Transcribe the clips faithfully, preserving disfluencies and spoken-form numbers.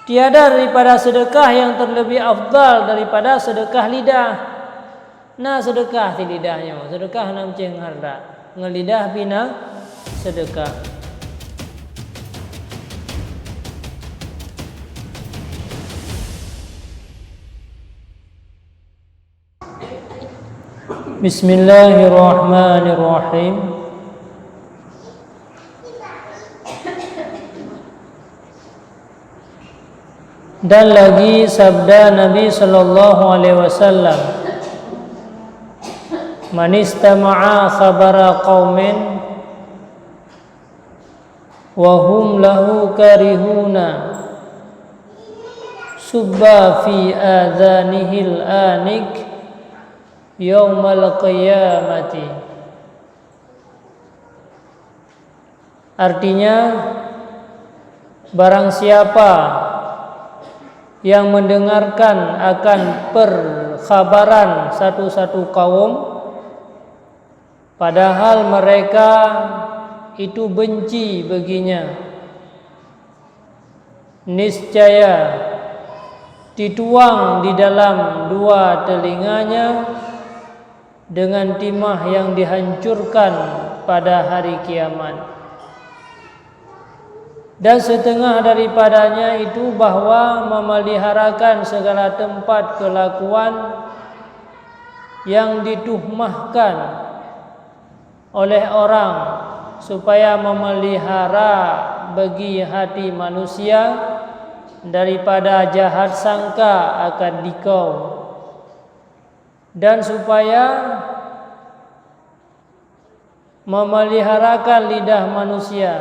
Tiada daripada seudeukah nyang terlebih afdal daripada seudeukah lidah. Na seudeukah si lidah nyoe, seudeukah na meucéh ngon hareuta, ngon lidah pih na seudeukah. Bismillahirrahmanirrahim. Dan lagi sabda Nabi sallallahu alaihi wasallam, "Man istama'a khabara qaumin wa hum lahu karihuna, subba fi adhanihil anik yaumal qiyamati." Artinya, barang siapa yang mendengarkan akan perkhabaran satu-satu kaum, padahal mereka itu benci baginya, niscaya dituang di dalam dua telinganya dengan timah yang dihancurkan pada hari kiamat. Dan setengah daripadanya itu bahwa memeliharakan segala tempat kelakuan yang dituhmahkan oleh orang supaya memelihara bagi hati manusia daripada jahat sangka akan dikaum, dan supaya memeliharakan lidah manusia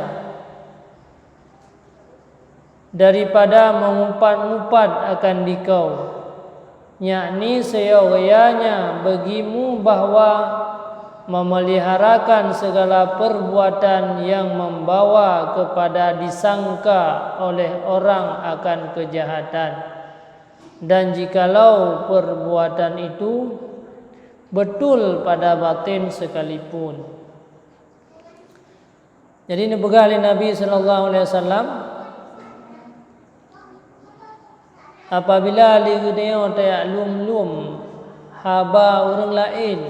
daripada mengupat-ngupat akan dikaum, yakni seyogianya bagimu bahwa memeliharakan segala perbuatan yang membawa kepada disangka oleh orang akan kejahatan, dan jikalau perbuatan itu betul pada batin sekalipun. Jadi, neupeugah lé Nabi sallallahu alaihi wasallam, apabila lé geutanyoe tajak lom-lom haba ureuëng laén,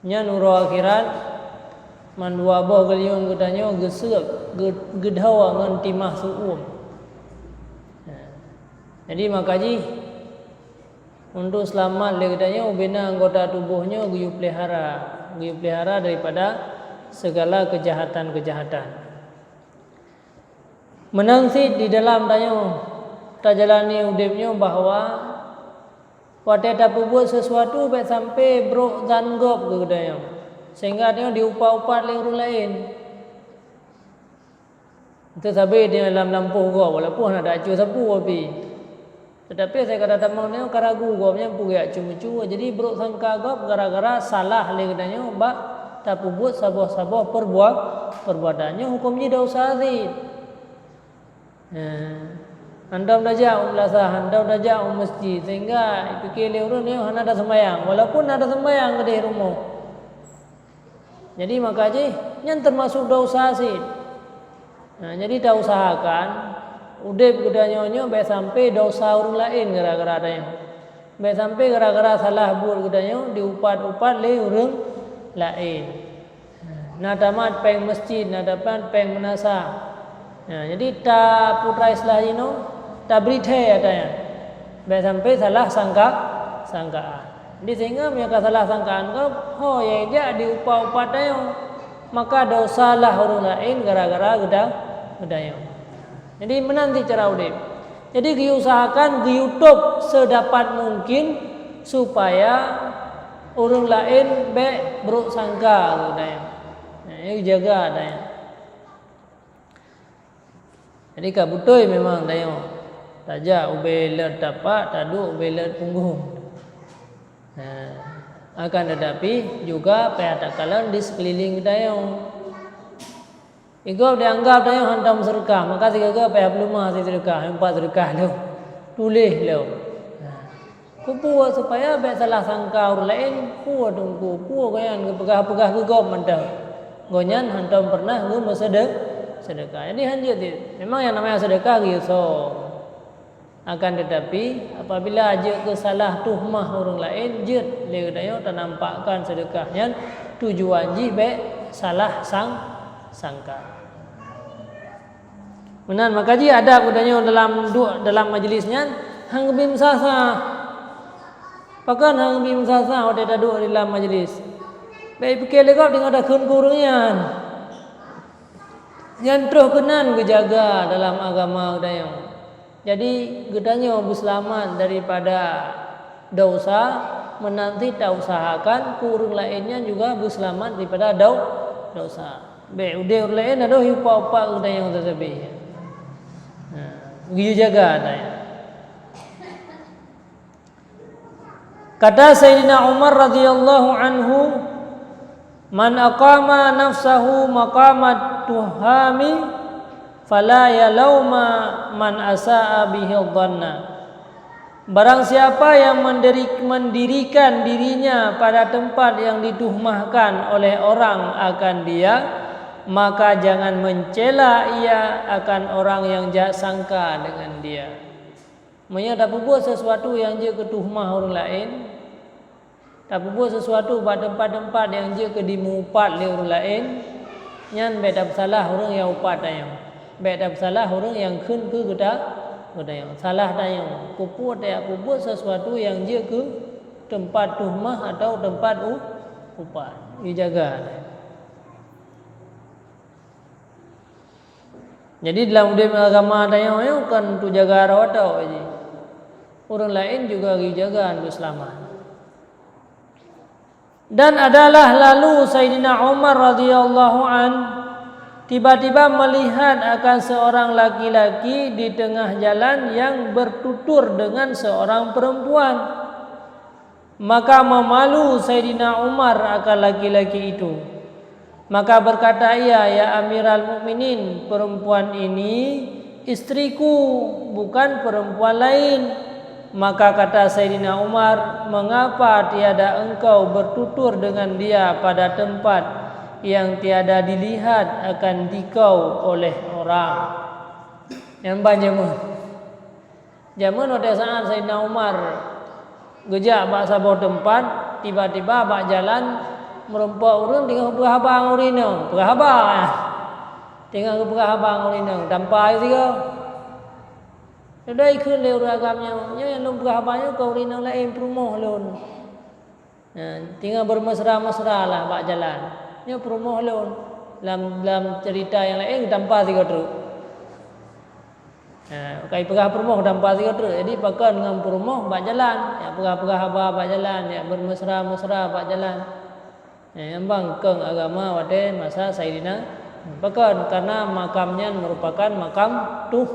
nyan uroe akhirat, mandua boh geulion geutanyoe geuseuek, geu-, geudhoe ngon timah su'uem. Jadi, maka jih, untuk seulamat lé geutanyoe, ubena anggota tuboh nyoe geuyue peulihara, geuyue peulihara daripada segala keujahatan-keujahatan. Meunan cit di dalam tanyoe tajalani udeb nyoe bahwa watée tapeubuet sesuatu bék sampai brok zan gob keu geutanyoe, sehingga tanyoe diupat-upat lé ureuëng laén. Teusabe di lam lampôh gob, walaupun hana taacu sapeue pih. Teutapi asai ka tatamong nyoe ka ragu gob nyan peugah ceumeucue, jadi brok sangka gob gara-gara salah lé geutanyoe bak tapeubuet saboh-saboh peurbuat, peurbuatan. Nyoe huköm jih desya cit. Nah, hantom tajak u meulasah, hantom tajak u meuseujid, sehingga pike lé ureuëng nyoe hana taseumbayang, walaupun na taseumbayang keudeh rumoh. Jadi, maka jih nyan teumasuk desya cit. Nah, jadi tausahakan udeb geutanyoe nyoe bék sampai desya ureuëng laén gara-gara tanyoe. Bék sampai gara-gara salah buet geutanyoe diupat-upat lé ureuëng laén. Na tamat péng meuseujid, na tamat péng meunasah. Nah, jadi tapeutrai seulah jinoe, tabri thée ata nyan. Bék sampai salah sangka, sangkaan. Jadi sehingga meunyoe ka salah sangkaan gob, ho nyang jak diupat-upat tanyoe, maka desya lah ureuëng laén gara-gara geuda-, geutanyoe. Jadi meunan cit cara udeb. Jadi geuusahakan geuyue top seudapat mungkin supaya ureuëng laén bék brok sangka keu geutanyoe. Nah, jaga tanyoe. Jadi ka beutôi memang tanyoe tajak ubé leuet tapak, taduek ubé leuet punggong. Nah, akan tetapi juga payah takalon di seukeuliléng geutanyoe. Igob dianggab tanyoe hantom seudeukah, maka sigoe-goe payah peuleumah si seudeukah, empat seudeukah lom, tuléh lom. Nah, keupeue supaya bék salah sangka ureuëng laén, peue teungku, peue gobnyan geupeugah-peugah keu gob mantong. Gobnyan hantom peureunah geumeuseude-, Seudeukah. Jadi, han jeuet. Memang nyang namanya seudeukah geuyue soe. Akan teutapi, apabila jeuet keu salah tuhmah ureuëng laén, jeuet lé geutanyoe tanampakkan seudeukah nyan tujuan jih bék salah sang-, sangka. Meunan, maka jih adab geutanyoe dalam du-, dalam majlis nyan, han geubi meusah-sah. Pakon han geubi meusah-sah watée taduek di lam majlis? Bék pike lé gob teungoh takheun keu ureuëng nyan. Nyan troh keunan geujaga dalam agama geutanyoe. Jadi, geutanyoe beuseulamat daripada dosa, meunan cit tausahakan keu ureuëng laén nyan juga beuseulamat daripada dau-, dosa. Bék udeb ureuëng laén adoh upak-upak geutanyoe sabe-sabe. Nah, geujaga tanyoe. Kata Saidina Umar radhiyallahu anhu, "Man aqama nafsahu maqamat tuhami, fala yalauma man asa'a bihi dhanna." Barang siapa yang mendiri-, mendirikan dirinya pada tempat yang dituhmahkan oleh orang akan dia, maka jangan mencela ia akan orang yang jahat sangka dengan dia. Meunyoe tapeubuet sesuatu nyang jeuet keu tuhmah ureuëng laén, tapeubuet sesuatu bak teumpat-teumpat nyang jeuet keu dimeuupat lé ureuëng laén, nyan bék tapeusalah ureuëng nyang upat tanyoe. Bék tapeusalah ureuëng nyang kheun keu geuta-, geutanyoe. Salah tanyoe, keupeue tajak peubuet sesuatu nyang jeuet keu teumpat tuhmah atawa teumpat u-, upat. Ijaga. Jadi, dalam udeb agama tanyoe nyoe kon teujaga rot tok jih. Ureuëng laén juga geujaga untuk seulamat. Dan adalah lalu Saidina Umar radhiyallahu an tiba-tiba melihat akan seorang laki-laki di tengah jalan yang bertutur dengan seorang perempuan. Maka memalu Saidina Umar akan laki-laki itu. Maka berkata ia, "Ya Amiral Mukminin, perempuan ini istriku, bukan perempuan lain." Maka kata Saidina Umar, "Mengapa tiada engkau bertutur dengan dia pada tempat yang tiada dilihat akan dikau oleh orang?" Nyang ban jameun. Jameun watée saát Saidina Umar geujak bak saboh teumpat, tiba-tiba bak jalan meurumpok ureuëng teungoh geupeugah haba ngon ureuëng inong. Peugah haba, teungoh geupeugah haba ngon ureuëng inong, tampa sigoe. Sudah ikheun lé ureuëng agam nyoe, "Nyoe nyang lôn peugah haba nyoe keu ureuëng inong laén, peurumoh lôn." Nah, teungoh beumesra-mesra lah bak jalan. Nyoe peurumoh lôn. Lam, lam cerita nyang laén geutampa sigoe treuk. Nah, ka ipeugah peurumoh geutampa sigoe treuk. Jadi pakon ngon peurumoh bak jalan, jak peugah-peugah haba bak jalan, jak beumesra-mesra bak jalan. Nah, nyang ban keu agama watée masa Saidina, pakon, karena makam nyan merupakan makam tuh,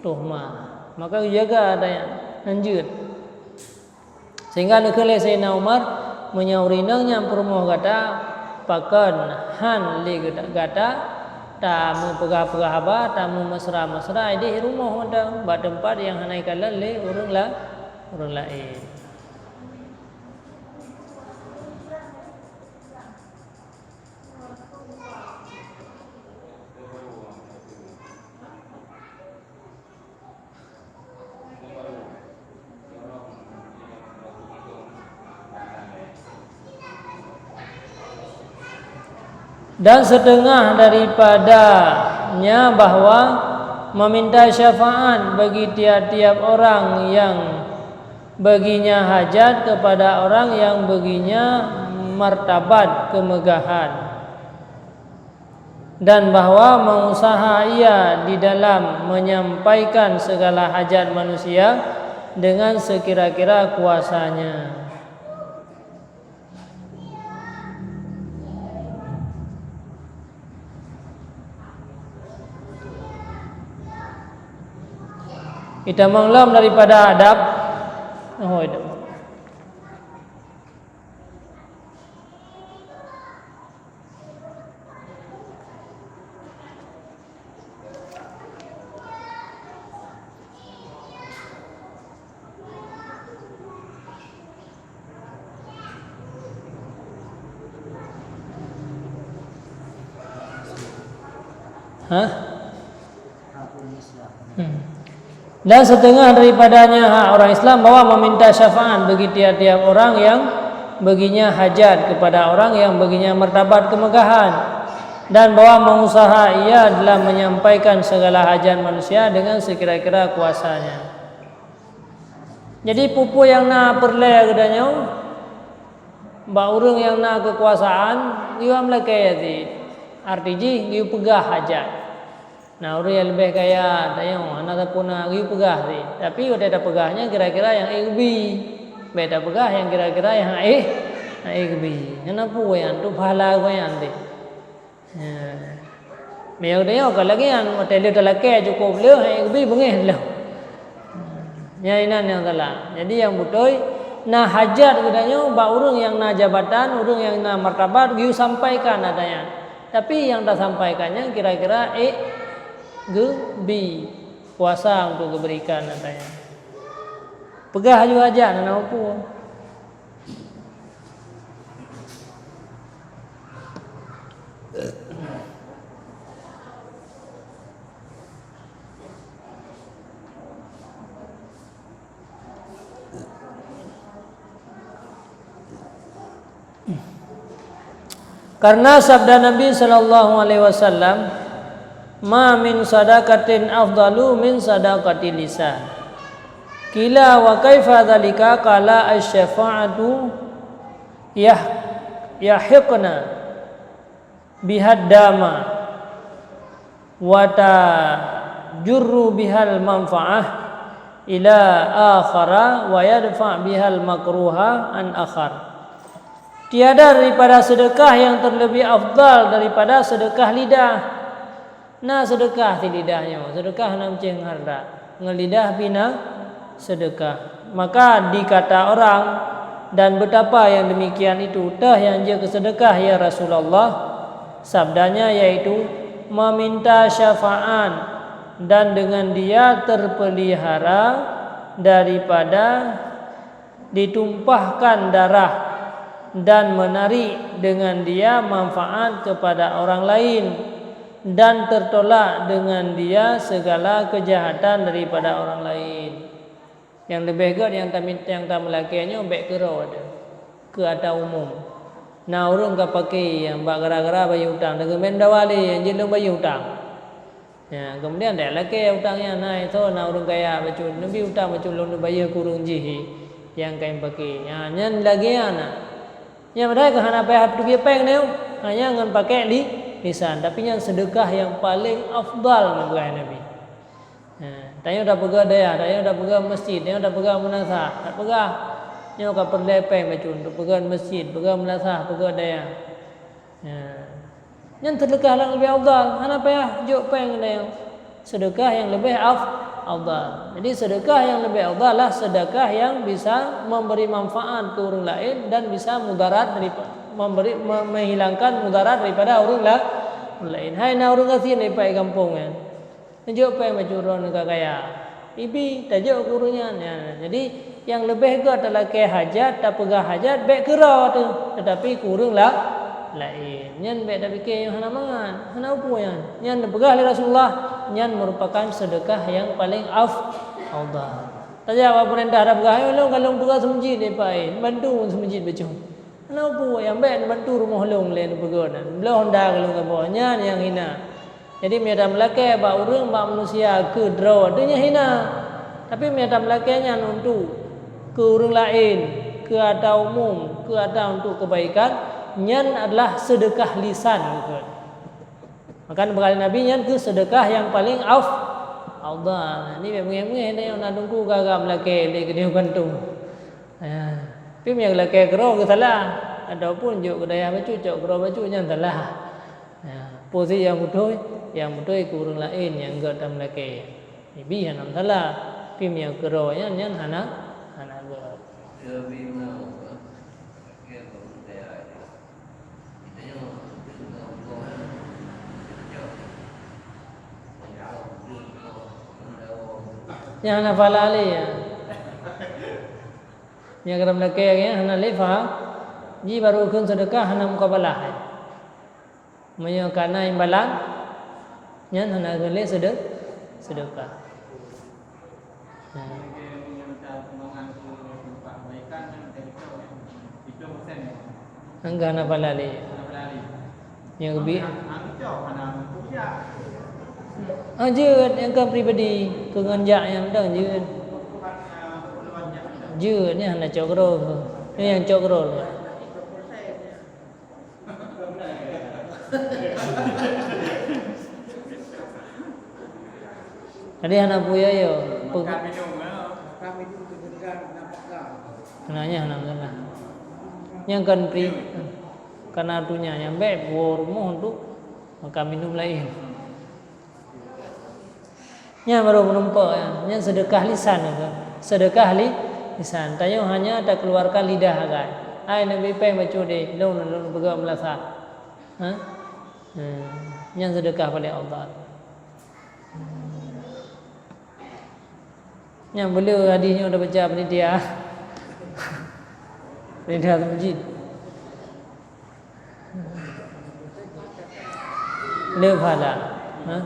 tuhmah. Maka geujaga ata nyan, hanjeuet. Sehingga neukheun lé Saidina Umar, "Meunyoe ureuëng inong nyang peurumoh gata, pakon han lé gata, gata tameupeugah-peugah haba, tameumesra-mesra idéh rumoh mantong bak teumpat nyang hana ikalon lé ureuëng la-, ureuëng laén." Dan setengah daripadanya bahwa meminta syafaat bagi tiap-tiap orang yang baginya hajat kepada orang yang baginya martabat kemegahan. Dan bahwa mengusaha ia di dalam menyampaikan segala hajat manusia dengan sekira-kira kuasanya. Itamong lom daripada adab. Oh, itamong. Hah? Hmm. Dan setengah daripadanya hak orang Islam bahwa meminta syafaat bagi tiap-tiap orang yang baginya hajat kepada orang yang baginya martabat kemegahan, dan bahwa mengusaha ia dalam menyampaikan segala hajat manusia dengan sekira-kira kuasanya. Jadi, peue-peue nyang na peureulée geutanyoe bak ureuëng nyang na keukuasaan, geuyue lakée cit. Arti jih, geuyue peugah hajat. Na ureuëng nyang leubeh kaya tanyoe, hana sapeue na geuyue peugah cit. Tapi watée tapeugah nyan kira-kira nyang ék geubi. Bék tapeugah nyang kira-kira nyang ék, nyang ék geubi. Nyan na peue nyan, tu pahala geuh nyan teuh. Ya. Meunyoe geutanyoe ka lagée nyan, watée lheueh talakée cukôp lheueh, hai geubi beungéh lom. Nyan inan nyang salah. Jadi nyang beutôi, na hajat geutanyoe bak ureuëng nyang na jabatan, ureuëng nyang na martabat, geuyue sampaikan ata nyan. Tapi nyang tasampaikan nyan kira-kira ék geubi kuasa untuk geuberikan ata nyan. Peugah aju hajat, hana peue. Karena sabda Nabi sallallahu alaihi wasallam, "Ma min sadaqatin afdalu min sadaqati lisan." Qila, "Wa kaifa dzalika?" Qala, "Asy-syafa'atu yah-, yahiqna bihad dama wa tajurru bihal manfa'ah ila akhara wa yadfa bihal makruha an akhar." Tiada daripada sedekah yang terlebih afdal daripada sedekah lidah. Na sedekah di lidah nyoe, sedekah hana meucéh ngon hareuta, ngon lidah pih na sedekah. Maka dikata orang, "Dan betapa yang demikian itu, teuh nyang jeuet keu sedekah, ya Rasulullah?" Sabdanya yaitu meminta syafaat, dan dengan dia terpelihara daripada ditumpahkan darah, dan menarik dengan dia manfaat kepada orang lain, dan tertolak dengan dia segala kejahatan daripada orang lain. Nyang leubeh gét nyang tamin-, nyang tameulakée nyoe bék keudroe teuh, keu ata umum. Na ureuëng ka paké nyang bak gara-gara bayeue utang, deungon meudawa lé nyang jeuet lôn bayeue utang. Ya, kemudian talakée utang nyan, "Hai, soe na ureuëng kaya bacut, neubi utang bacut lôn neubayeue keu ureuëng jih nyang ka paké." Ya, nyan lagée nyan na. Nyan padahai ka hana payah teubiet péng nyoe, hanya ngon pakék li-, lisan. Tapi nyan sedekah nyang paleng afdal, na peugah Nabi. Ya, tanyoe tapeugah dayah, tanyoe tapeugah masjid, tanyoe tapeugah meunasah, tapeugah nyoe ka peureulée péng bacut, tapeugah masjid, peugah meunasah, peugah dayah. Ya. Nyan sedekah nyang leubeh afdal, hana payah jok péng geutanyoe. Sedekah nyang leubeh af-, afdal. Jadi sedekah nyang leubeh afdal lah sedekah nyang bisa memberi manfaat keu ureuëng laén dan bisa mudarat daripa-, memberi, me-, menghilangkan mudarat daripada ureuëng la-, ureuëng laén. Hai na ureuëng gasien daripada gampông nyan. Neujok péng bacut droeneuh ka kaya. Ibi tajok keu ureuëng nyan. Ya, jadi nyang leubeh gét talakée hajat, tapeugah hajat bék keudroe teuh, teutapi keu ureuëng la-, laén. Nyan bék tapike nyoe hana mangat, hana peue nyan. Nyan neupeugah lé Rasulullah, nyan meurupakan sedekah nyang paleng af-, afdal. Tajak bak peurintah tapeugah, "Ayo lôn ka lôn peugah seumeujid di pai, bantu seumeujid bacut." Hana peue, nyang bék neubantu rumoh lôn lé neupeugah nyan. Bloe honda keu lôn saboh, nyan nyang hina. Jadi meunyoe tameulakée bak ureuëng, bak manusia keu droe, deuh nyan hina. Tapi meunyoe tameulakée nyan untuk keu ureuëng laén, keu ata umum, keu ata untuk kebaikan, nyan adalah sedekah lisan, bukan. Maka neupeugah lé Nabi nyan keuh sedekah nyang paleng af-, afdal. Jadi bék beungéh-beungéh, na teungku ka agam lakée lé keudéh gantung. Ya. Tapi meunyoe lakée keudroe geuh salah, ataupun jok keu dayah bacut, cok keudroe bacut, nyan salah. Ya. Peue nyang beutôi, nyang beutôi keu ureuëng laén nyang gét tameulakée. Ibi hana masalah. Tapi meunyoe keudroe nyan, nyan hana, hana gét. Nyang hana pahala lé, ya. Nyang ka tameulakée nyan hana lé pahala. Ji barô kheun seudeukah hana mukabalah, ya. Meunyoe ka na imbalan, Nyan hana keuneuk lé seude-, seudeukah. Nah. Enggak hana pahala lé. Nyang geubi-, ah, jeuet, nyang ka pribadi, keu ngon jak nyan mantong jeuet. Jeuet, nyan hana cok keudroe. Nyan nyang cok keudroe. Jadi hana peue yo. Pe-, sebenarnya hana masalah. Nyang kan pri-, karena dunia nyang bèk buah rumoh untuk makan minum laén. Nyan barô meurumpok nyan, nyan seudeukah lisan nyan. Seudeukah li-, lisan. Tanyoe hanya takeuluarkan lidah sagai. Hai Nabi péng bacut deh, lôn, lôn peugah meulasah. Ha? Hmm. Nyan seudeukah paléng afdal. Nyan beu le hadis nyoe tabaca panitia. Panitia masjid. Le pahala. Ha?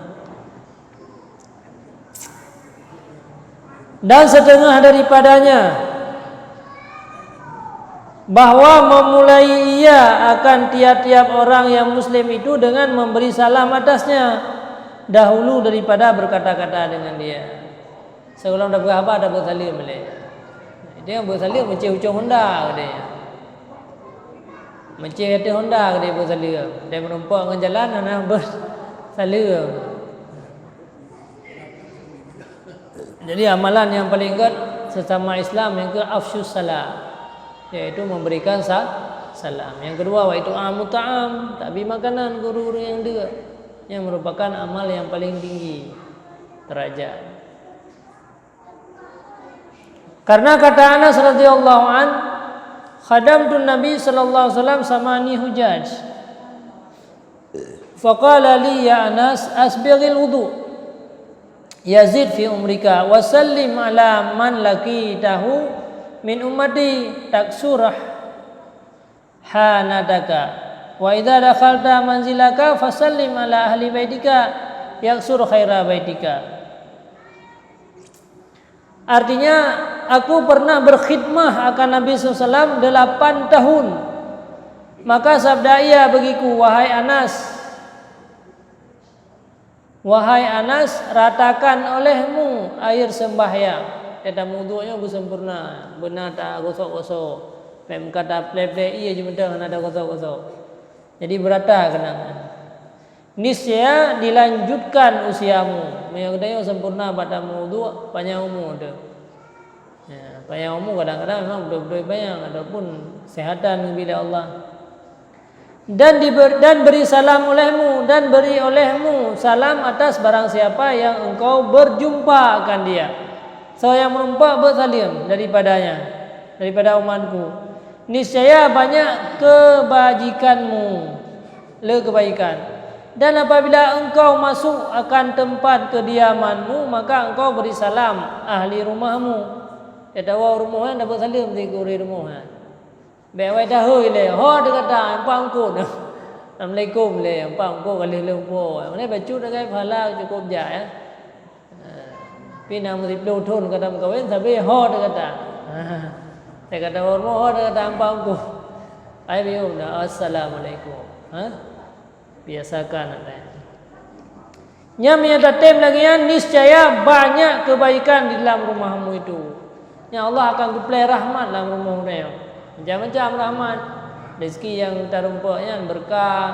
Dan setengah daripadanya, bahwa memulai ia akan tiap-tiap orang yang muslim itu dengan memberi salam atasnya, dahulu daripada berkata-kata dengan dia. Sebelum dah berhaba, dah bersalin balik. Dia bersalin macam ucung honda, katanya. Macam kata honda, katanya, bersalin. Dia menumpuk dengan jalan, hana bersalin. Jadi, amalan yang paling ingat sesama Islam yang ke afsyus salam, yaitu memberikan sa-, salam. Yang kedua, wa it'amu ta'am, tabi makanan guru-guru yang dua. Yang merupakan amal yang paling tinggi derajat. Karena kata Anas radhiyallahu an, "Khadamtun Nabi sallallahu alaihi wasallam samani hujaj." Faqala li, "Ya Anas, asbighil wudu, yazid fi umrika, wa sallim ala man laqitahu min ummati, taksur hanataka. Wa idza dakhalta manzilaka, fasallim ala ahli baitika, yaksur khaira baitika." Artinya, aku pernah berkhidmah akan Nabi sallallahu alaihi wasallam delapan tahun. Maka sabda ia bagiku, "Wahai Anas, wahai Anas, ratakan olehmu air sembahyang." Kata wudhu nyoe beusempurna, beuna tagosok-gosok. Pem kata plek-plek ié jeuet mantong hana tagosok-gosok. Jadi beurata keunan. Niscaya dilanjutkan usiamu. Meunyoe geutanyoe sempurna bak tameuwudhu, panyang umu teuh. Ya, panyang umu kadang-kadang memang beutôi-beutôi panyang ataupun kesehatan geubri lé Allah. Dan diber-, dan beri salam olehmu, dan beri olehmu salam atas barang siapa yang engkau berjumpa akan dia. Soe nyang meureumpok beusalim daripadanya, daripada umatku. Niscaya banyak kebajikanmu, le kebaikan. Dan apabila engkau masuk akan tempat kediamanmu, maka engkau beri salam ahli rumahmu. Tatawa rumoh nyan, tabeuet saleuem sikureueng rumoh nyan. Bèk awai tahôi lé, "Ho teuh gata, empat eungkôt." "Assalamualaikum lé, empat eungkôt ka lheueh lheueh po." Mana bacut dengan pahala cukup jak, ya. Pi na meusiplôh thon ka tameukawen, sabe ho teuh gata. Ha. Saya kata hormat ho teuh gata ampang ku. Ai bium dah, "Assalamualaikum." Ha? Biasakan anda. Nyan meunyo tatem lagèe nyan, niscaya banyak kebaikan di dalam rumahmu itu. Nyan Allah akan geuplè rahmat lam rumoh geutanyoe. Macam-macam rahmat. Rezeki nyang tarumpok nyan beureukat.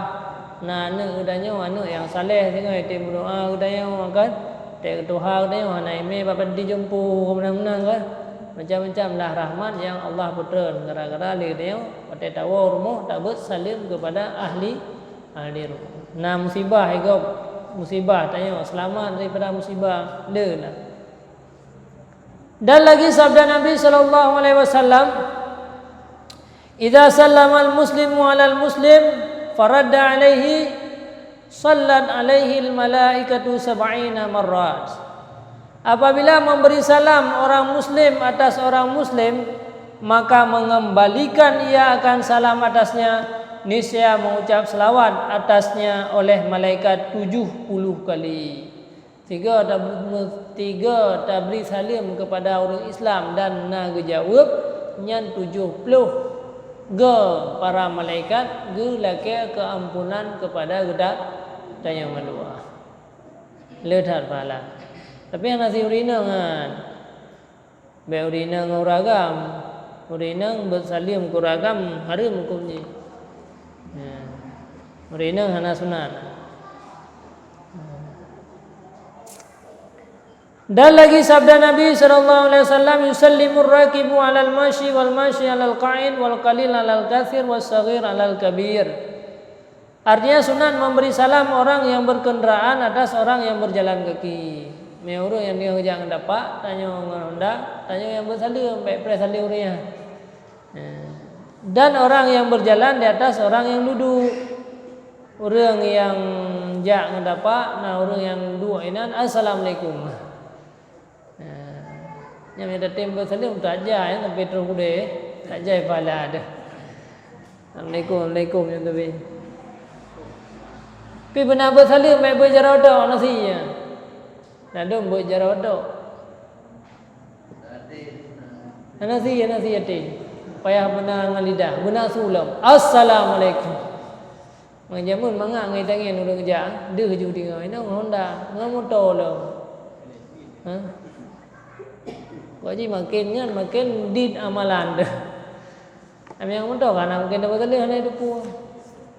Na aneuk geutanyoe, aneuk nyang saleh singoh, tém meudoa geutanyoe kan. Tém tuha geutanyoe hana imé bak panti jompo, meunan-meunan kan. Macam-macam lah rahmat nyang Allah peutreun gara-gara lé geutanyoe watèe tawoe rumoh tabeuet saleuem keupada ahli, ahli rumoh. Na musibah, igob musibah, tanyoe seulamat daripada musibah, le na. Dan lagi sabda Nabi sallallahu alaihi wasallam, "Idza sallamal muslimu alal muslim, faradda alaihi, sallat alaihil malaikatu sab'ina marrat." Apabila memberi salam orang muslim atas orang muslim, maka mengembalikan ia akan salam atasnya Niscaya mengucap selawat atasnya oleh malaikat tujuh puluh kali. Tiga tab-, tiga tabri salam kepada orang Islam dan na geujaweueb, nyan tujuh puluh go para malaikat geulakée keuampunan kepada geuta-, tanyoe mandua. Le that pahala. Tapi hana si ureueng inong nyan. Bék ureueng inong ngon ureueng agam. Ureueng inong beuet saleuem keu ureueng agam hareuem huköm jih. Ya. Ureueng inong hana sunat. Dan lagi sabda Nabi sallallahu alaihi wasallam, "Yusallimur rakibu 'alal masyi, wal masyi 'alal qa'id, wal qalil 'alal katsir, was saghir 'alal kabir." Artinya, sunat memberi salam orang yang berkendaraan atas orang yang berjalan kaki. Meu ureueng nyang teungoh jak ngon tapak, tanyoe ngon honda, tanyoe nyang beuet saleuem, bék preh saleuem ureueng nyan. Eh, dan orang yang berjalan di atas orang yang duduk. Ureueng nyang jak ngon tapak, na ureueng nyang duek inan, "Assalamualaikum." Nah, nyang tatem beusaleuem tajak, ya, sampai troh udeb, tajak pahala deh. Assalamualaikum, assalamualaikum, ya, tapi. Tapi beuna beusaleuem, baik beujaroe tok, nasi, ya. Ladom beujaroe tok. Nasi, ya, nasi, ya, teh. Payah beuna ngon lidah, beuna su lom. Assalamualaikum. Ngon jameun mangat ngon itangen ureueng jak, deuh ju tingoh, inong honda, ngon moto lom. Ha? Kok ji makin nyan, makin dit amalan deuh. Ami nyang moto ka na mungken dapat teuleue hana teupeue.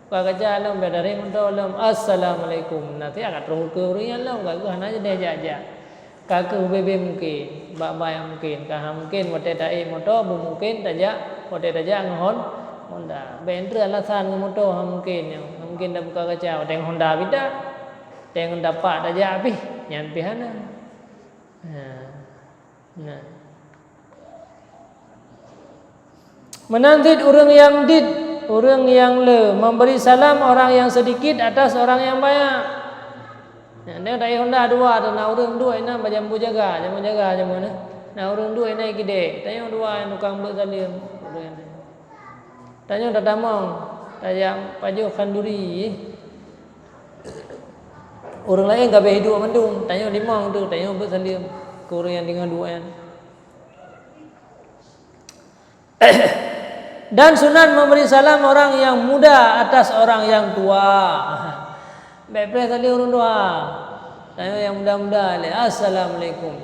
Buka kaca lom, bak dari moto lom, "Assalamualaikum." Nanti akan troh keu ureueng nyan lom, ka geuh hana jadi jak-jak. Ka keuh ubé-bé mungken, bak-bak nyang mungken, ka hana mungken watèe taék moto, beumungken tajak, watèe tajak ngon hon-, honda. Bèk treuk alasan ngon moto hana mungken nyoe, hana mungken tabuka kaca, watèe ngon honda pih that, watèe ngon tapak tajak pih, nyan pih hana. Nah. Nah. Meunan cit ureueng nyang dit, ureueng nyang le, memberi salam orang yang sedikit atas orang yang banyak. Nyan, tanyoe honda dua tu, na ureueng duek inan bak jambu jaga, jambu jaga, jambu na. Na ureueng duek inan kidéh, tanyoe dua tukang beuet saleuem. Tanyoe tatamong, tajak pajoh khanduri. Ureueng laén ka abéh duek mandum, tanyoe limong tu, tanyoe beuet saleuem keu ureueng nyang teungoh duek nyan. Dan sunat memberi salam orang yang muda atas orang yang tua. Bèk preh saleuem ureueng tuha. Tanyoe nyang muda-muda lé, "Assalamualaikum."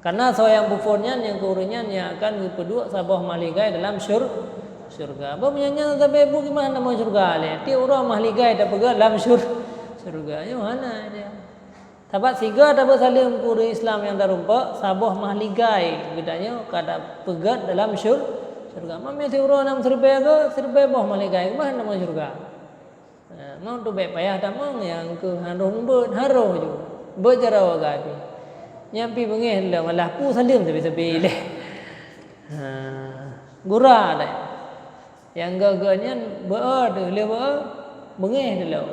Karena soe nyang peuphon nyan, nyang keu ureueng nyan nyang akan geupeuduek saboh mahligai dalam syur-, syurga. Bah meunyan nyan sabe bu gimana nama syurga lé? Tiep uroe mahligai tapeugah lam syur-, syurga. Nyoe hana dia. Sabab sigoe tabeuet saleuem keu ureueng Islam nyang tarumpok, saboh mahligai geutanyoe ka tapeugét dalam syur-, syurga. Mamé siuroe nam siribèe go, siribèe boh mahligai, bah nama syurga. Nah, ngon tu bèk payah tamong nyang keu harôh mubuet, harôh ju. Beuet jaroe agam pih. Nyan pih beungéh lom, alah peue saleuem sabe-sabe lé. Ha, gura lé. Nyang geu-geu nyan beu-e teuh, lheueh beu-e beungéh teuh lom.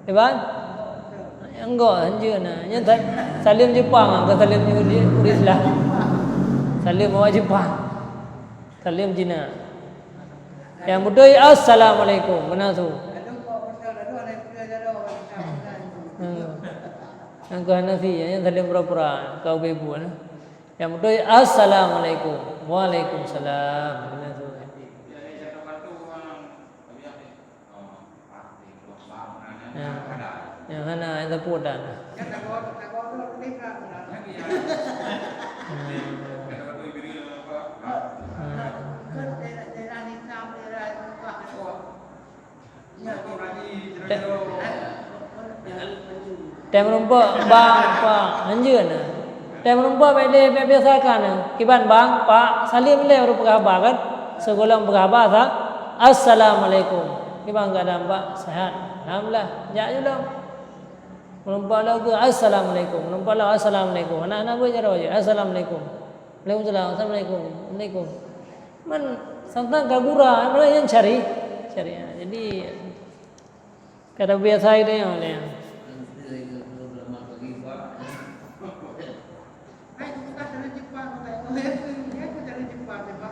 Iban? Nyang gok hanjeuet na. Nyan sa-, saleuem Jepang, ka saleuem ureueng Islam. Saleuem awak Jepang. Saleuem Cina. Nyang beutôi, "Assalamualaikum." Meunan su. Hmm. Nyang keu hana si, nyan saleuem pura-pura, ka ubé buet. Nyang beutôi, "Assalamualaikum." "Waalaikumsalam." Nah, nyang hana, nyang teupeu dan. Nah. Nah. Tém rumpok, bang, pak, hanjeuet na. Tém rumpok bèk lé, bèk biasakan na. Kiban bang, pak, saleuem lé baru peugah haba kan? Sigohlom peugah haba sa, "Assalamualaikum." Kiban keuadaan pak, sehat? Alhamdulillah. Jak ju lom. Meureumpok lom keu, "Assalamualaikum." Meureumpok lom, "Assalamualaikum." Hana, hana beujaroe jih, "Assalamualaikum." "Waalaikumsalam." "Assalamualaikum." "Waalaikum." Man, sang-sang ka gura, malah nyan syari-, syariat. Jadi, ka tabiasa geutanyoe lé nyan. Hai, bukan cara Jepang, bukan. Bukan cara Jepang, Jepang.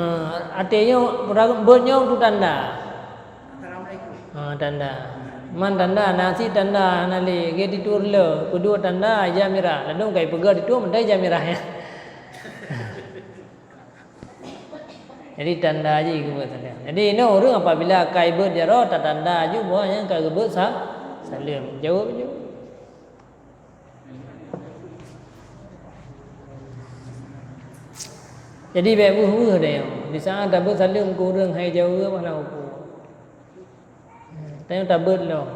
Ha, até nyoe, beuet nyoe tu tanda. Ha, tanda. Man tanda, na cit tanda hana lé, gét itu le, peuduek tanda, ija mirah. Lalu kai peugah itu, meutai ija mirah nyan. Jadi tanda jih keu beuet salam. Jadi inoe ureuëng apabila kai beuet jaroe, tatanda ju bahwa nyan ka geubeuet sa-, saleuem. Jaweueb ju. Jadi bék weueh-weueh dayong. Di saat tabeuet saleuem keu ureuëng hai jaweueb hana upu. Tanyoe tabeuet lom.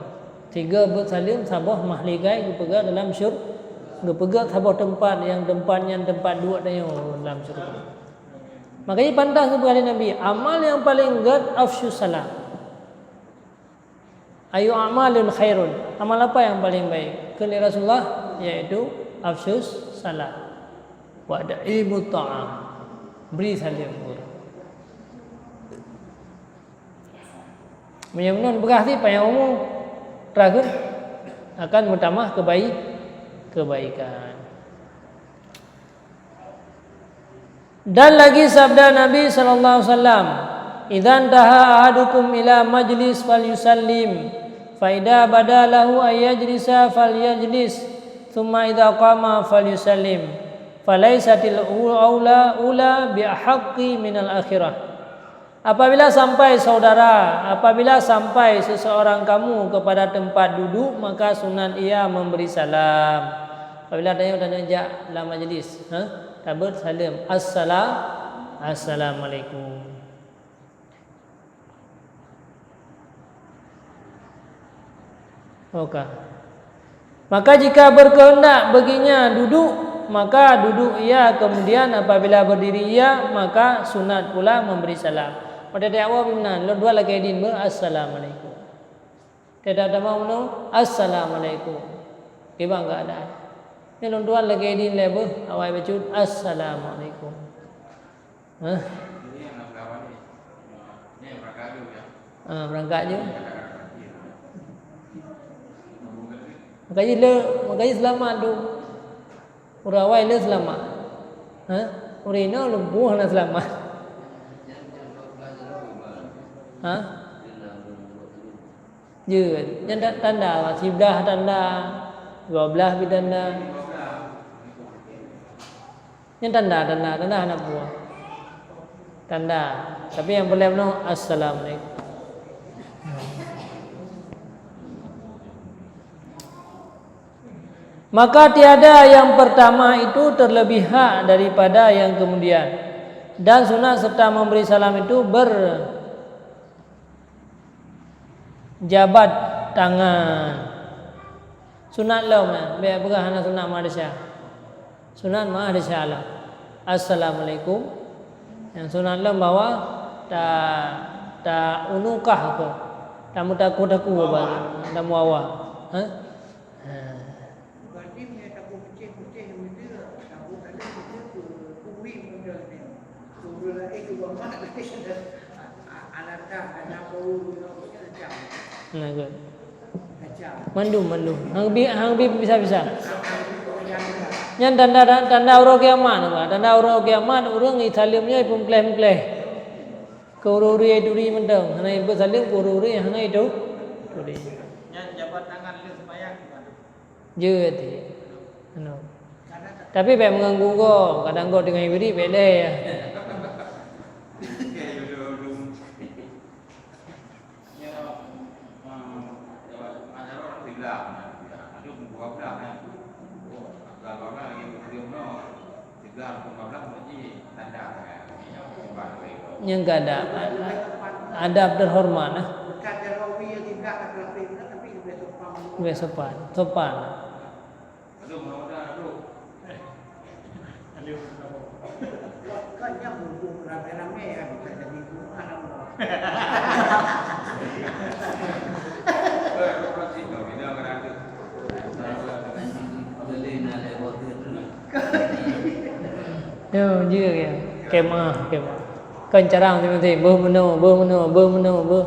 Tiga beuet saleuem saboh mahligai geupeugah dalam syur-, geupeugah saboh teumpat nyang teumpat nyan teumpat duek tanyoe dalam syurga. Makanya pantas geupeugah lé Nabi, amal nyang paleng gét afsyus salam. Ayu amalun khairun. Amal apa yang paling baik? Kheun lé Rasulullah, yaitu afsyus salam. Wa at'imut ta'am. Beri saleuem ureuëng. Meunyoe meunan beurati panyang umu, teurakheun akan meutamah kebai-, kebaikan. Dan lagi sabda Nabi sallallahu alaihi wasallam, "Idzan taha ahadukum ila majlis falyusallim, fa idza bada lahu ayyajlisa falyajlis, tsumma idza qama falyusallim." "Falaisatil u-, aula, ula bi ahaqqi minal akhirah." Apabila sampai saudara, apabila sampai seseorang kamu kepada tempat duduk, maka sunat ia memberi salam. Apabila tanyoe, tanyoe jak lam majlis, ha? Tabeuet saleuem, "Assalam, assalamualaikum." Oka. Maka jika berkehendak baginya duduk, maka duduk ia, kemudian apabila berdiri ia, maka sunat pula memberi salam. Pada tiap awak meunan, lôn dua lagèe din beu, "Assalamualaikum." Tidak ada mau meunan, "Assalamualaikum." Kiban keadaan. Nyoe lôn dua lagèe din lé beuh, awai bacut, "Assalamualaikum." Hah? Ah, beurangkat ju. Makajih le, makajih seulamat tu. Ureueng awai le seulamat. Hah? Ureueng inong leumbôh hana seulamat. Hah? Jeuet. Nyan ta-, tanda, siblaih tanda, dua blaih pih tanda. Nyan tanda, tanda, tanda hana peue. Tanda. Tapi nyang peureulèe bunoe, "Assalamualaikum." Maka tiada yang pertama itu terlebih hak daripada yang kemudian. Dan sunat serta memberi salam itu ber-, jabat tangan. Sunat lom nyan, bèk peugah hana sunat meuhadasya. Sunat meuhadasya lom. Assalamualaikum. Nyang sunat lom bahwa ta, ta unukah apa? Ta meutaku-taku apa? Ta muawa. Ha? Ha. Berarti meunyoe taku peucéh-peucéh meudeuh, taku tadi meudeuh keu, keu uwi meudeuh nyoe. Keu ureueng laén keu bamak tadi ada, a-, a-, anata, ada bau, macam. Nah, good. Macam. Mandum, mandum. Hang bi, hang bi bisa-bisa. Nyan tanda, tanda uroe kiamat, tanda uroe kiamat, ureueng isaleuem nyoe ipeumeukleh-meukleh. Keu ureueng-ureueng turi mantong, hana ipeusaleuem keu ureueng-ureueng nyang hana itu-, turi. Nyan jabat tangan lheueh seumayang gimana? Jeuet. Anu. Tapi bèk meuganggu gob, kadang gob teungoh bri bèk lé. Nyang ka ada. Adab terhormat, nah. Leubeh sopan. Sopan. Yo, jeuet ya. Kemah, kemah. Kon carang teuma teuh, beuh meunoe, beuh meunoe, beuh meunoe, beuh.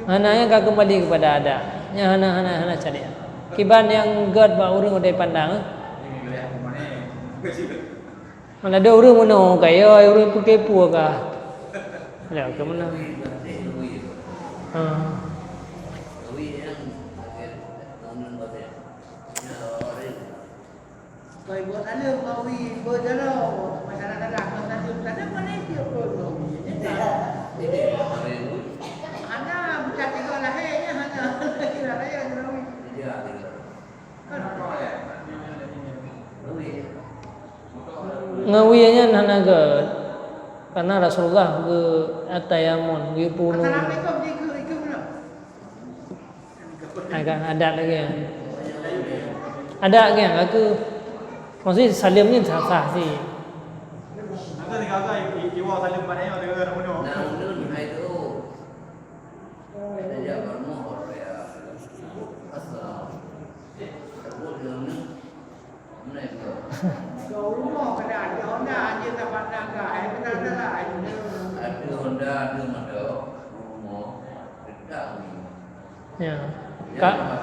Hana, nyan ka keumbali keupada adat. Nyan hana, hana, hana syariat. Kiban nyang gèt bak ureueng udeb pandang, eh. Mana ada ureueng meunoe kaya, ureueng peukepo ka. Ya, ke mana? Ha. Koi buet aleuem mawi beujaloe, masalah-salah masa jeuem saja mana dia pun mawi. Hana bukan tiga lahirnya hana kira raya mawi. Ngon wie nyan hana gèt, karena Rasulullah geu atayamun, geupeunuh. Assalamualaikum, cikgu, cikgu, belum? Agak adat lagi ya. Adat kan, aku maksudnya saleuem nyan sah-sah sih. Nah, ulun hai tu. Sejak berumur ya. Assalamualaikum. Sebut dia ni. Mana itu? Kau rumah kena ada Honda, dia tak pandang kau. Ada Honda, ada motor, rumah, dekat rumah. Ya. Ka-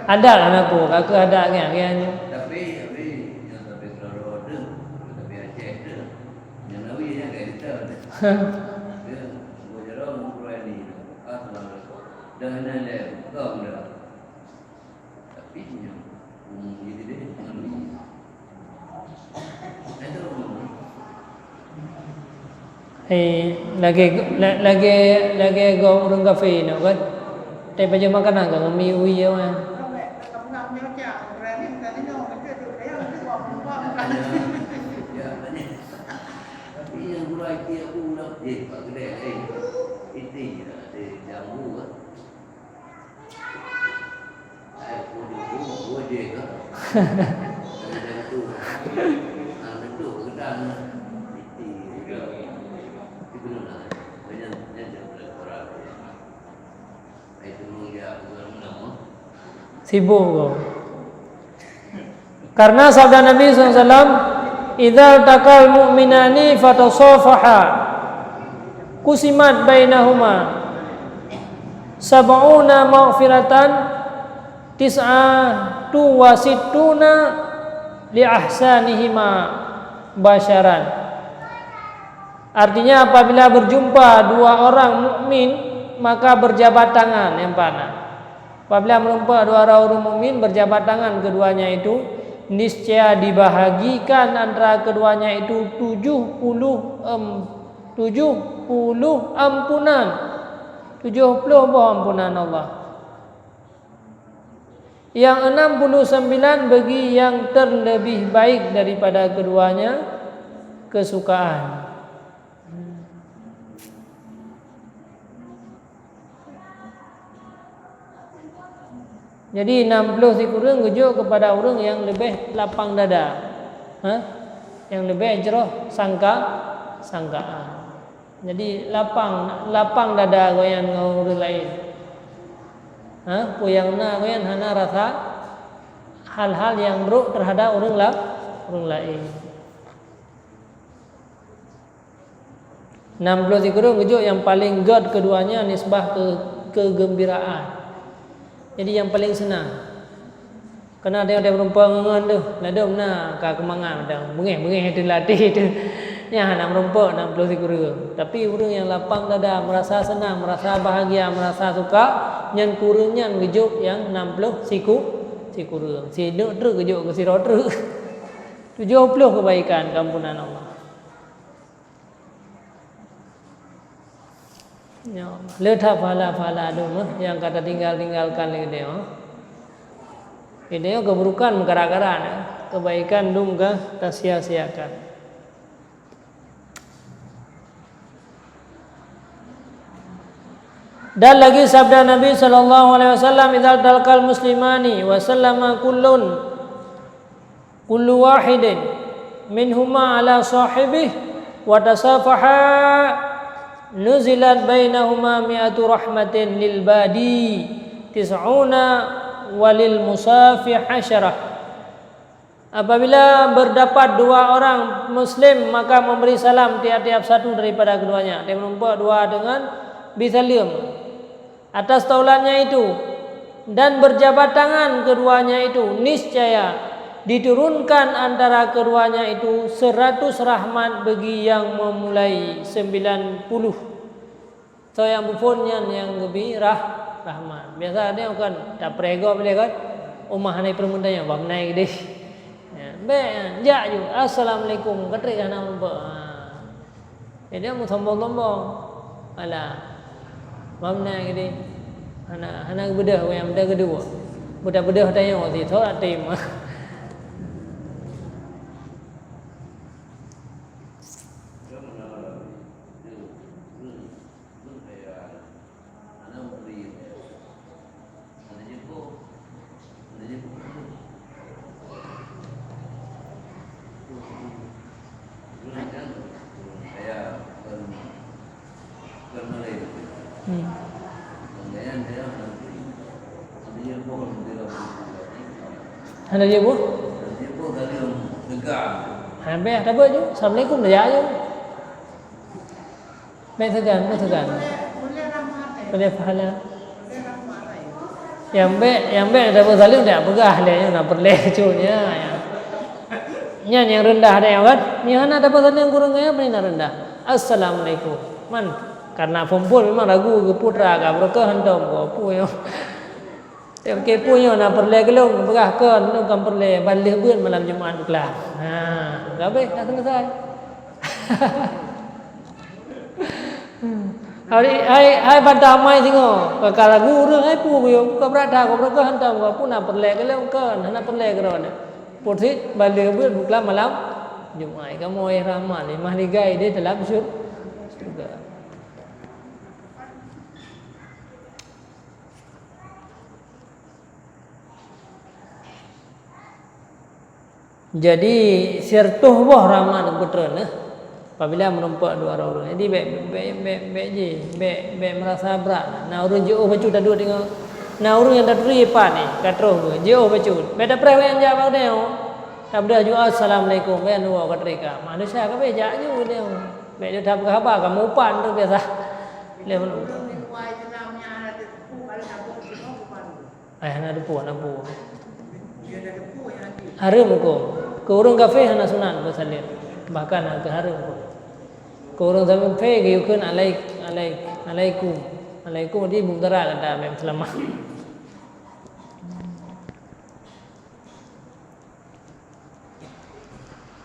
Adat lah aku, ka keuh adat kan, kan. Tapi, tapi, nyang tapi keudroe-droe tu, tapi Aceh tu, nyang nawi nyan ka kita tu. Dia, gua jalan mau keluar ni tu. Ah, selalu. Dah, dah, dah. Kau dah. Tapi nyoe, umum jih deh, ngon Eh, lagèe, la-, lagèe, lagèe gob ureueng kafé nyoe kan. Teuh pajoh makanan ka ngon mi ui ya wan. Tapi nyang gulai ti aku ulang, eh, Pak Gede, eh, itu ya, ada jambu kan. Sibuk kau. Karena sabda Nabi sallallahu alaihi wasallam, "Idzal taqal mu'minani fatasafaha, qusimat bainahuma sab'una maghfiratan, tis'atu wa sittuna li ahsanihima basyaran." Artinya, apabila berjumpa dua orang mukmin, maka berjabat tangan, yang mana? Apabila meureumpok dua orang ureueng mukmin, berjabat tangan keduanya itu, niscaya dibahagikan antara keduanya itu tujuh puluh em-, tujuh puluh ampunan. Tujuh puluh boh ampunan Allah. Yang enam puluh sembilan bagi yang terlebih baik daripada keduanya kesukaan. Jadi, enam puluh sikureueng geujok kepada ureueng nyang leubeh lapang dada. Ha? Nyang leubeh jroh sangka-, sangkaan. Jadi, lapang, lapang dada gobnyan ngon ureueng laén. Ha? Peue nyang na gobnyan hana rasa hal-hal nyang brok terhadap ureueng la-, ureueng laén. Enam puluh sikureueng geujok nyang paling gét keduanya nisbah ke kegembiraan. Jadi, nyang paling seunang. Kana teuh, teuh meureumpok ngon tu, ladom na ka keumangat mantong. Beungéh-beungéh teuh latih teuh. Nyan hana meureumpok enam puluh sikureueng. Tapi ureueng nyang lapang dada, meurasa seunang, meurasa bahagia, meurasa suka, nyan kureueng nyan geujok nyang enam puluh siku-, sikureueng. Sineuk treuk geujok keu sidroe treuk. Tujoh ploh keubaikan keuampunan Allah. Ya, le that pahala-pahala dum, eh, nyang ka tatinggal-tinggalkan lé geutanyoe. Geutanyoe keuburukan meukara-kara, eh, keubaikan dum ka tasia-siakan. Dan lagi sabda Nabi sallallahu alaihi wasallam, "Idzal talqal muslimani wa sallama kullun, kullu wahidin minhuma ala sahibih wa tasafaha, nuzilat bainahuma mi'atu rahmatin lil badi tis'una wa lil musafi asyarah." Apabila berdapat dua orang muslim, maka memberi salam tiap-tiap satu daripada keduanya. Teuh meureumpok dua deungon bi saleuem atas taulannya itu, dan berjabat tangan keduanya itu, niscaya diturunkan antara keduanya itu seratus rahmat bagi yang memulai sembilan puluh. Soe nyang peuphon nyan nyang geubi rah-, rahmat. Biasa nyoe kan, tapreh gob lé kan. Uma hana peurumoh tanyoe, bak meunan keudeh. Ya, bèk, jak ju. Assalamualaikum. Ka trép hana meureumpok. Ha. Jadi, meusombong-sombong. Alah. Bak meunan keudeh. Hana, hana geubeudôh, nyang meuda geuduek. Beudôh-beudôh tanyoe, si thot até mah. Hmm. Hana jeuet bu? Habéh tabeuet ju. Assalamualaikum, tajak ju. Bèk seugan, bèk seugan. Boleh pahala. Nyang bèk, nyang bèk tapeusaleuem dak peugah lé, nyoe na peureulèe cut nyan. Nyan nyang reundah deh kan? Nyan hana tapeusaleuem keu ureueng kaya, pane na reundah. Assalamualaikum. Man, karena phôn-phôn memang ragu keu putra ka beureukoh hantom keu peue nyoe. Oke, peue nyoe na peureulèe keu lôn, peugah kon, nyoe kan peureulèe, ban lheueh beuet malam Jumat bukla. Ha, ka habéh, ka selesai. Hai, hai, hai bantah amai singoh, ka, ka ragu ureueng, hai peue buyong, ka brat that, ka beureukoh hantom, ka peue na peureulèe keu lôn kon, hana peureulèe keu droeneuh. Peuet sit, ban lheueh beuet bukla malam Jumat, kamoe rahmat, limah ligai deh dalam syur-, syurga. Jadi, sireutôh boh rahmat geupeutreun, eh, apabila meurumpok dua droe ureueng. Jadi, bèk, bèk, bèk, bèk ji, bèk, bèk meurasa brat. Na ureueng jiôh bacut taduek deungon, na ureueng nyang taturi pat nyan, ka troh geuh, jiôh bacut. Bèk tapreh wayang jak bak geutanyoe. Tabeudoh ju, "Assalamualaikum," bèk nyoe ka teuka. Manusia ka bèk jak ju geutanyoe. Bèk ju tapeugah haba, ka meuupan tu biasa. Lé. Eh, hana teupeu, hana teupeu. Hareuem huköm. Keu ureueng kafé hana sunat beusaleuem. Bahkan hana hareuem huköm. Keu ureueng kafé geuyue kheun alaik-, alaik-, alaikum. Alaikum di mungkara kata meuseulama.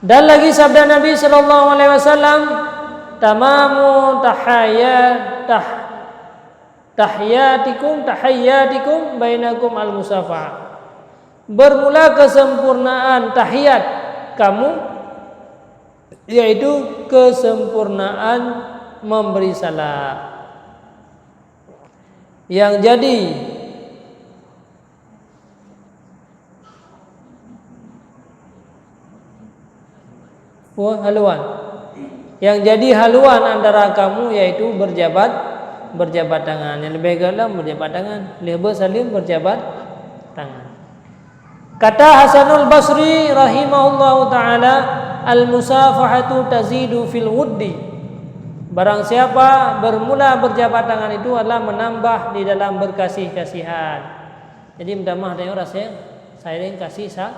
Dan lagi sabda Nabi sallallahu alaihi wasallam, "Tamamu tahayya-, tah-, tahiyatikum, tahiyyatikum bainakum al-musafahah." Bermula kesempurnaan tahiyat kamu, yaitu kesempurnaan memberi salam. Yang jadi Wah, haluan. Yang jadi haluan antara kamu yaitu berjabat, berjabat tangan. Yang lebih galak berjabat tangan. Lebih saling berjabat tangan. Kata Hasanul Basri rahimahullahu taala, "Al-musafahatu tazidu fil wuddi." Barang siapa bermula berjabat tangan itu adalah menambah di dalam berkasih-kasihan. Jadi meutamah tanyoe rasa sayang kasih sa-,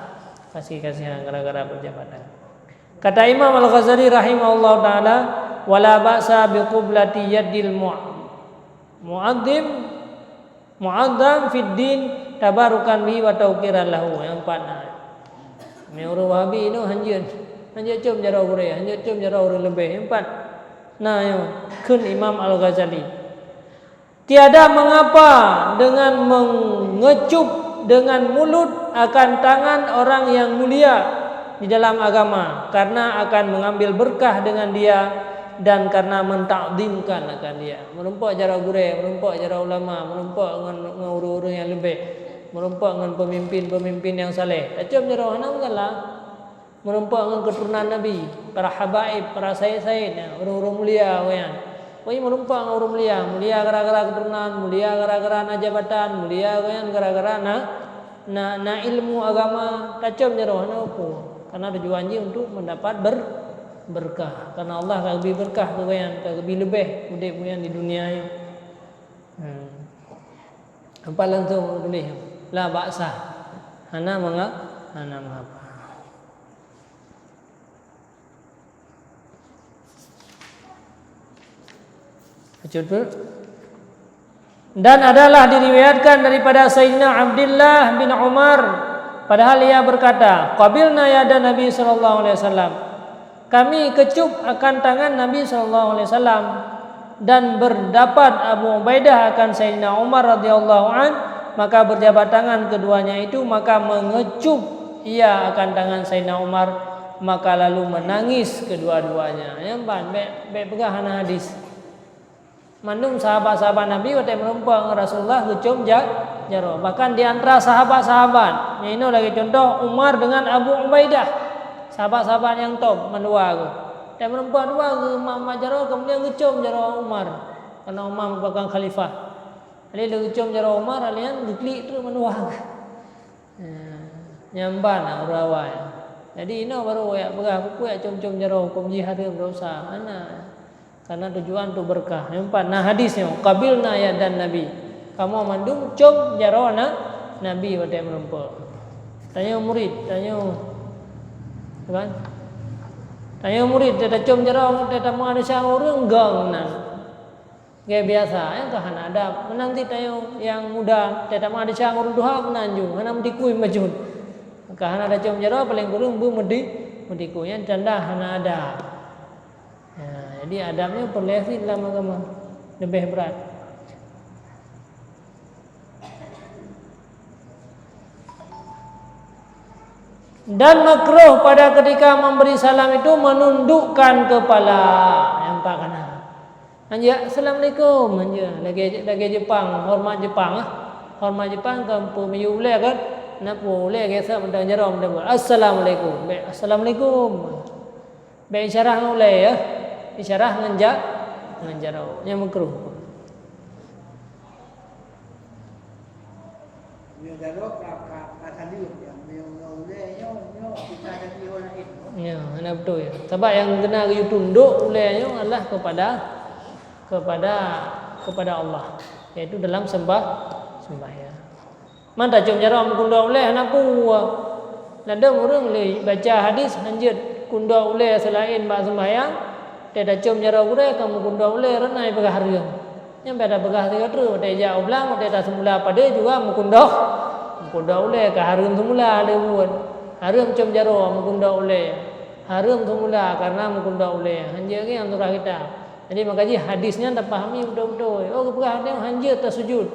kasih-kasihan gara-gara berjabat tangan. Kata Imam Al-Ghazali rahimahullahu taala, "Wala ba'sa bi qiblati yadil mu-, mu'azzim, mu'azzam fid din tabarukan bihi wa tauqiran lahu." Nyang pat na. Meunyoe ureueng Wahabi nyoe hanjeuet, hanjeuet com jaroe gurèe, hanjeuet com jaroe ureueng leubeh. Nyang pat na nyoe kheun Imam Al-Ghazali. Tiada mengapa dengan mengecup dengan mulut akan tangan orang yang mulia di dalam agama, karena akan mengambil berkah dengan dia dan karena mentakzimkan akan dia. Meurumpok jaroe gurèe, meurumpok jaroe ulama, meurumpok ngon, ngon ureueng-ureueng nyang leubeh, meurumpok ngon peumimpin-peumimpin nyang saleh. Tacom jaroe hana masalah. Meurumpok ngon keuturonan Nabi, para habaib, para said-said, ya, ureueng-ureueng mulia awaknyan. Pokoknya meurumpok ngon ureueng mulia, mulia gara-gara keuturonan, mulia gara-gara na jabatan, mulia awaknyan gara-gara na, na, na ilmu agama, tacom jaroe, hana peue. Karena tujuan jih untuk mendapat ber-, berkah. Karena Allah ka geubri berkah keu awaknyan, ka geubri leubeh udép awaknyan di dunia nyoe. Hmm. Nampak langsung tuléh, la ba'sa. Hana menga-, hana mengapa. Bacut tu. Dan adalah diriwayatkan daripada Sayyidina Abdullah bin Umar, padahal ia berkata, "Qabilna yada Nabi sallallahu alaihi wasallam." Kami kecup akan tangan Nabi sallallahu alaihi wasallam. Dan berdapat Abu Ubaidah akan Sayyidina Umar radhiyallahu an, maka berjabat tangan keduanya itu, maka mengecup ia akan tangan Sayyidina Umar, maka lalu menangis kedua-duanya. Nyan ban, bèk, bèk peugah hana hadis. Mandum sahabat-sahabat Nabi watèe meurumpok ngon Rasulullah geucom ja-, jaroe. Bahkan di antara sahabat-sahabat, nyang inoe lagèe cuntoh Umar dengan Abu Ubaidah, sahabat-sahabat nyang top mandua geuh. Watèe meurumpok dua geuh mat-mat jaroe, keumudian geucom jaroe Umar, karena Umar merupakan khalifah. Jadi lheueh geucom jaroe Umar, alèh nyan geuklik trok mandua geuh. Nyan ban ureueng awai. Jadi inoe baru jak peugah, peue jak com-com jaroe, hukôm jih hareuem, dosa. Hana. Karena tujuan untuk berkah. Nyang pat na hadis nyoe, "Qabilna yadan Nabi." Kamoe mandum com jaroe na-, Nabi watée meurumpok. Tanyoe murit, tanyoe, kan? Tanyoe murit, tacom jaroe, tatameuadeuh ureuëng gong nan. Gaya biasa, nyang ka hana adab. Meunan cit tanyoe nyang muda, tatameuadeuh ureuëng tuha meunan ju, hana meutikui bacut. Ka hana tacom jaroe, paléng kureueng beu meuti-, meutikui. Nyan tanda hana adab. Ya, jadi adab nyoe peureulée cit lam agama, leubeh brat. Dan makruh pada ketika memberi salam itu menundukkan kepala. Nyang pat kana. Hanjeuet, "Assalamualaikum," hanjeuet. Lagée, lagée Jepang, hormat Jepang, ah. Hormat Jepang kan peumiyueb ulée kan. Na peue ulée geusak mantong jaroe mantong, "Assalamualaikum." Bék, "Assalamualaikum." Bék isyarah ngon ulée, ya. Isyarah ngon ja-, ngon jaroe. Nyang makruh. Nyoe jaroe ka, ka, ka saleuem, ya. Nyoe, nyoe ulée, nyoe, nyoe kita jadi orang lain. Ya, hana beutôi, ya. Sabab nyang keuneuk geuyue tundok ulée nyoe adalah kepada, kepada, kepada Allah, yaitu dalam sembah, sembahyang. Man tacom jaroe meukundok ulée hana peue. Ladôm ureuëng lé baca hadis hanjeuet kundok ulée seulaén bak sembahyang, tacom jaroe gurée ka meukundok ulée rot na ipeugah hareuem. Nyan beda peugah sigoe treuk, watée jak u blang, watée taseumula padé juga meukundok, meukundok ulée ka hareuem seumula lé buet. Hareuem com jaroe meukundok ulée. Hareuem seumula karena meukundok ulée. Hanjeuet lagée nyang surah kitab. Jadi, maka jih hadis nyan tapahami beutôi-beutôi. Oh, geupeugah nyoe hanjeuet tasujud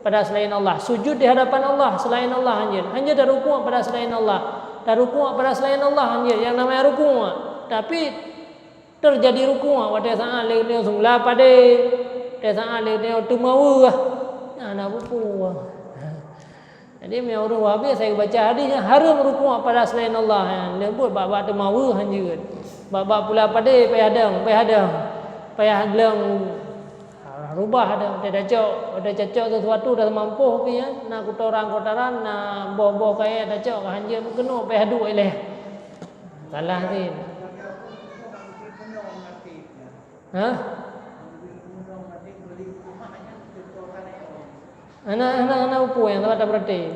pada selain Allah. Sujud di hadapan Allah, selain Allah hanjeuet. Hanjeuet tarukuk pada selain Allah. Tarukuk pada selain Allah hanjeuet. Nyang namanya rukuk. Tapi, teujadi rukuk watée saát lé nyoe seumula padé. Watée saát lé nyoe teuma weueh. Nyan hana peue-peue. Jadi, meunyoe ureuëng Wahabi asai geubaca hadis nyan hareuem rukuk pada selain Allah, nyan leumbot bak-bak teuma weueh hanjeuet. Bak-bak pula padé payah dong, payah dong, payah gleueng, rubah dong, watée tacok, watée tacok sesuatu dah mampoh pih nyan, na kotoran-kotoran, na boh-boh kayée tacok ka hanjeuet meukeunoe payah duek ilée. Salah cit. Hah? Hana, hana, hana peue nyang salah tapeurati.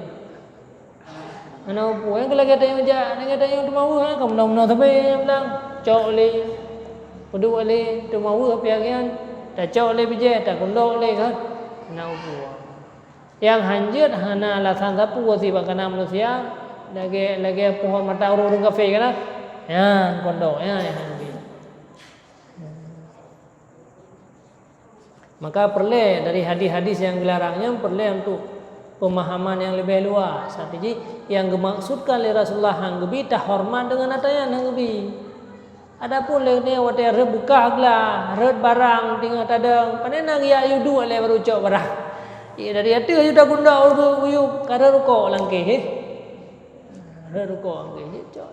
Hana peue nyang lagée tanyoe jak, lagée tanyoe teuma weueh, ha, ka meunoe-meunoe sabe nyang bilang. Cok lé, peuduek lé, teuma weueh piagian, tacok lé bijéh, takundok lé kan. Hana peue. Nyang hanjeuet hana alasan sapeue sibak kana manusia, lagée, lagée pohon mata ureuëng kafé kana. Nyan kondok, nyan nyang hanjeuet. Maka peureulée dari hadis-hadis nyang geularang nyan peureulée untuk peumahaman nyang leubeh luas. Arti jih, nyang geumaksudkan lé Rasulullah han geubi, tahoreumat deungon ata nyan han geubi. Adapun lé nyoe watée rhot beukah glah, rhot barang teungoh tadong, pane na geujak yue duek lé baru cok barang. Iya, dari ateueh yue takundok u-, uyueb, ka rhot rukok lam keh, eh. Rhot rukok lam keh, cok.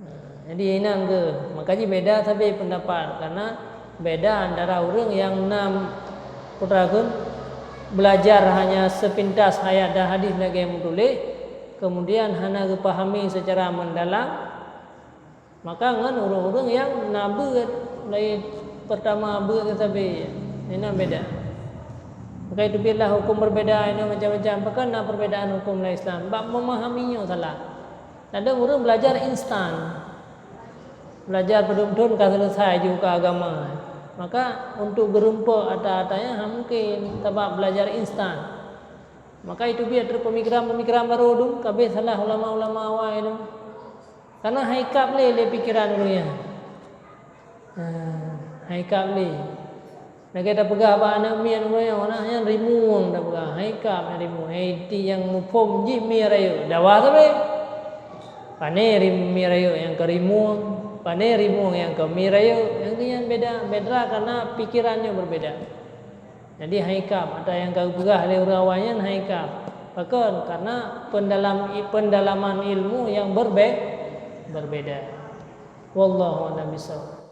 Nah, jadi inan keuh, maka jih beda sabe peundapat, karena beda antara ureuëng nyang na putra kheun belajar hanya sepintas ayat dan hadis lagée meutuléh, kemudian hana geupahami secara mendalam, maka ngon ureuëng-ureuëng nyang na beuet, mulai pertama beuet sabe, inan beda. Maka itu biarlah hukum berbeda, ini macam-macam. Pakon na perbedaan hukum dalam Islam? Bak memahami nyoe salah. Ladôm ureuëng belajar instan. Belajar padum thon ka selesai jibuka agama. Maka untuk geurumpok ata-ata nyan hana mungkin, sabab belajar instan. Maka itu biar terpemikiran-pemikiran baru dum, kabeh salah ulama-ulama awai dum. Karena hai kap lé, lé pikiran ureuëng nyan. Ha, hai kap lé. Lagée tapeugah bak aneuëk miet uroe nyoe, aneuk nyan rimueng tapeugah, hai kap rimueng, hai ti nyang muphom jih mi rayeuk, dawa sabe. Pane rim-, mi rayeuk nyang keu rimueng, pane rimueng nyang keu mi rayeuk, nyang keu nyan beda, beda karena pikiran nyoe berbeda. Jadi hai kap, ata nyang ka geupeugah lé ureuëng awai nyan hai kap. Pakon? Karena pendalam-, pendalaman ilmu yang berbe-, berbeda. Wallahu a'lam bishawab.